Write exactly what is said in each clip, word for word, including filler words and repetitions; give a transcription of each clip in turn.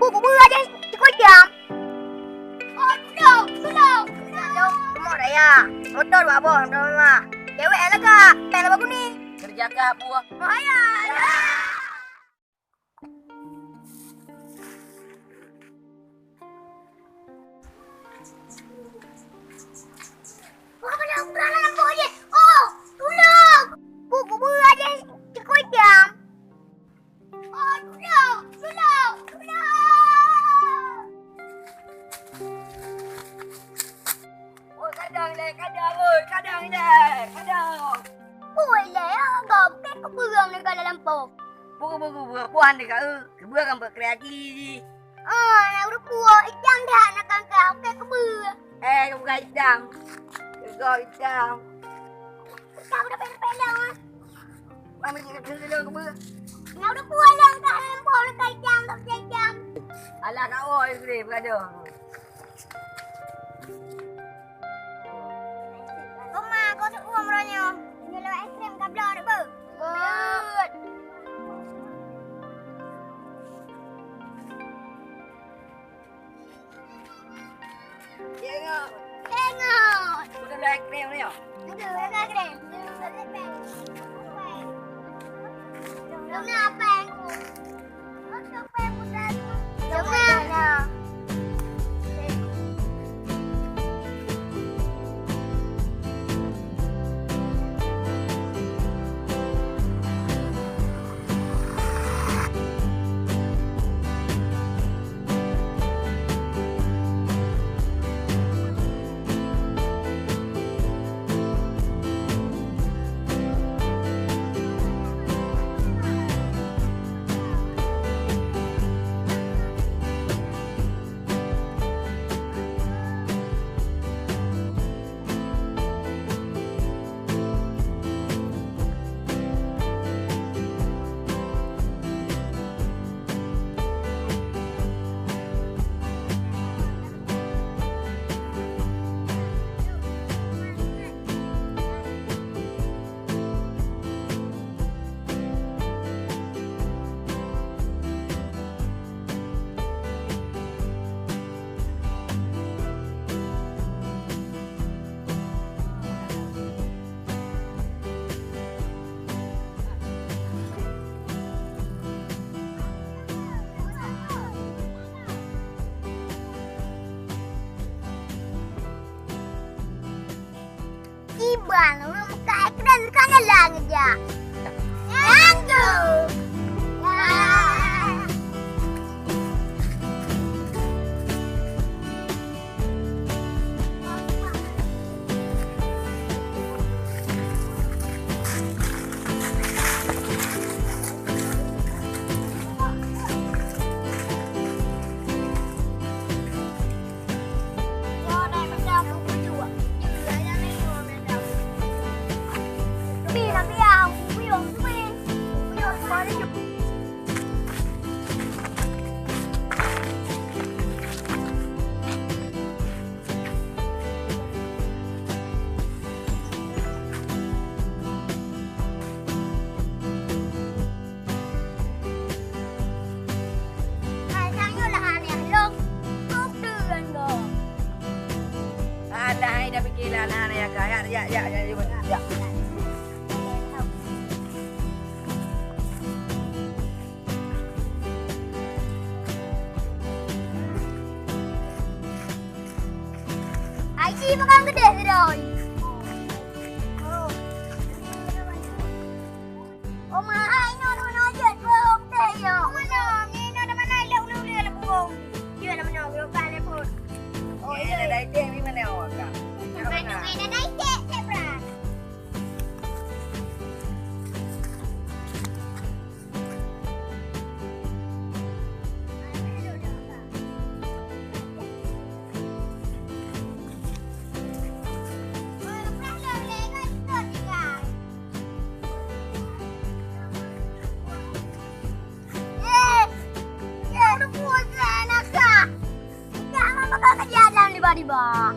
Ku, ku beuh aja cikoi jam. Oh, tulông, tulông, tulông. Rumoh raya, motor bak boh, motor mama. Cewek lagak, pèng laba kuning. Kerja kah, puah? Oh, ya, ya. Wah, pada udah lam boh je. Oh, tulông. Ku, ku beuh aja cikoi jam. Oh, tulông, tulông, tulông. Oi, kadang deh, kadang, oi, kadang deh, kadang. Oi, lé, agam, keu kupeue meunan ka lam lampôh. Peue, peue, peue, peue, peue han deh ka, eh. Kupeue kan beukreueh aki jih. Ah, na uruek kuah, itam dah anak kangkang, oke kupeue. Eh, bukan itam. Juga itam. Itam udah pendek-pendek, ah. Mami cakap dulu, dulu, kupeue. Na udah kuah lah, entah lempong, entah itam, tak percaya itam. Alah, kak, oh, yang gede, berada. Oma, kau tu uang beranya. Nyewa es krim, kau belum ada, Bu? Good. Tengok. Tengok. Udah ada krim ni, ya? Udah ada krim. Udah ada krim. Udah ada krim. Udah ada krim. Kiban ureueng muka ekran ka nyalang jak. Nyang tu. Hai, tanyoe lah aneh lom. Kok tu kan kau? Alah, hai dah fikir lah, nah, nah, ya, ya, ya, ya, ya, ya, ya. Ai, si makan keudeh sidroe. Oma, ai, inoe na manoe jeuet, beuh, teh, ya. Oma, na, ni na manoe, ilek ulèe-ulèe lam burông. Jeuet lam manoe, geuyue ka lé phon. Oh, iya. Ada idea, di mana awak, Kak? Sampai tu, ada idea, cek, Bra. Jangan makan kerja dalam tiba-tiba.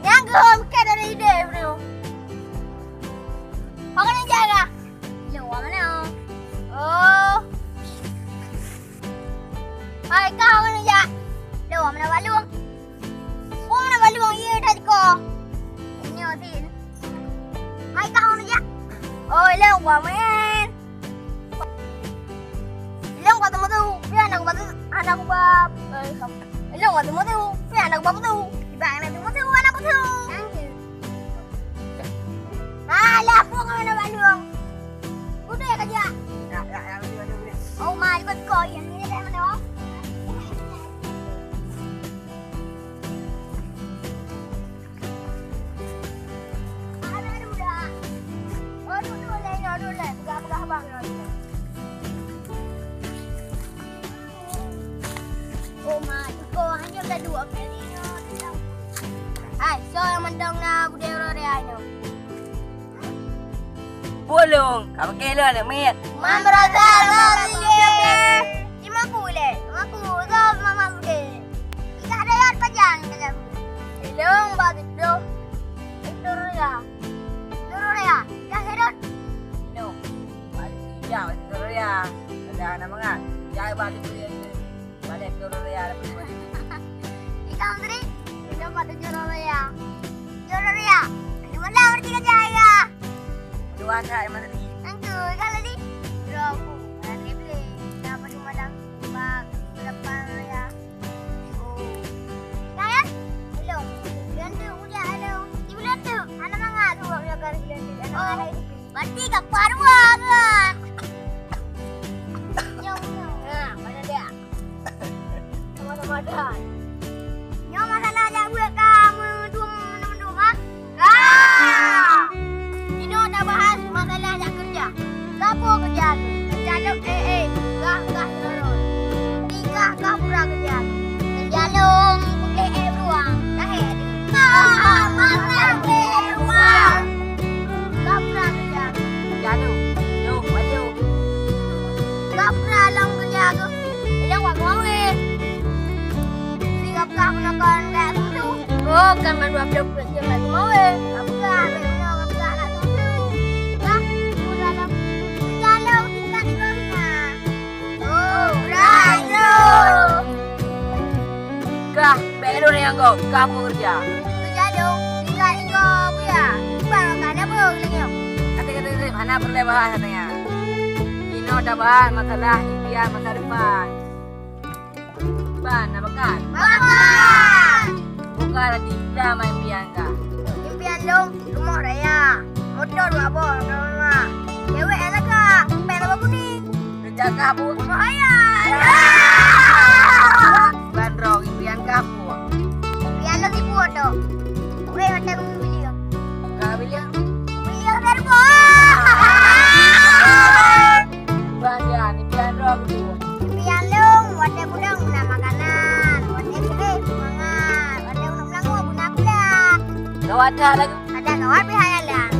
Nyang geuhom ke dari ide, bro. Pakai ni jaga. Luar mana? Oh. Hai, kau Ilong kuba meu'en. Ilong kuba teumeuteue, pi hana kuba teumeuteue, hana kuba, eh, ilong kuba teumeuteue, pi hana kuba teumeuteue. Iba hana teumeuteue, hana kuba teumeuteue. Alah, peue ngon hana balong. Udeh ka jak. Ya, ya, ya, ya, ya, ya. Oh, ma, ikot ko, ya, ni dah mana? Hai, soe nyang mantong na budaya uroe raya nyoe? Peue lôn, ka pike lôn aneuk miet. Mam Rosa, mam Rosa. Di maku lé, maku, soe mama budaya? Ikah dayat pajan ka jabu. Ilong bak tutoh. Itu raya. Itu raya. Ikah sedot. Ino. Balik ija bak itu raya. Ada anak mangat. Jai bak itu raya. Balik itu raya. Ikah menteri. Ino bak itu raya. Itu raya. Ini malam berarti kerja ya. Dua anak yang mana tadi? Angku, ikah lagi. Dua aku. Nanti beli. Kenapa di malam? Bak. Berapa raya? Kayat? Belum. Bulan tu, udah ada. Di bulan tu, anak mangat tu buat belakang bulan tu. Anak mangat itu. Berarti kau paruwa ke? Nyong, nyong. Ha, mana dia? Sama-sama dah. Nyoe masalah jak buet ka meudum-meudum, ha? Ka! Inoe tabahas masalah jak keureuja. Sapeue keureuja keuh? Keureuja lôn, eh, eh, gah, gah keureuja. Di gah, gah pura keureuja. Keureuja lôn, putih eh beruang. Lahé. Ah, mantap, eh, beruang. Gah pura keureuja. Keureuja lôn, lôn, baju. Gah pura lôn keureuja keuh. Ilong wak keumawe. Jadi gah pura meunoe kon gaya tu. Oh, kan mandua ploh peuet jeuem laju mawe. Ka peugah, bèk meunyoe ka peugah nak tutu. Bah, udah dah. Jalong tingkat di bawah rumah. Oh, rayo. Kah, bèk lôn nyang gob, kah peue keureuja? Keureuja lôn, tingkat di bawah buya. Bang, ka na beuh lagi. Kata-kata, hana peureulèe bahas katanya. Inoe tabahas masalah impian masa depan. Ban, na bakat? Bakat! Buka lagi, dah main impian kah? Impian lôn, rumoh raya. Moto dua boh, sama mama. Cewek yang laka, pèng laba kuning. Keureuja kah, Bu? Rumoh raya. Ban droe, impian kah, Bu? Impian lôn ibu tu. Weh, macam bilik. Ka bilik? Bilik dari bawah. Bah, dia ni pian droe beutôi. Pian lôn, watèe budong guna makanan, watèe peuéh mangan, watèe uneuk meulangô guna kuda. Gawat that lagu. Ada gawat pih hai alah.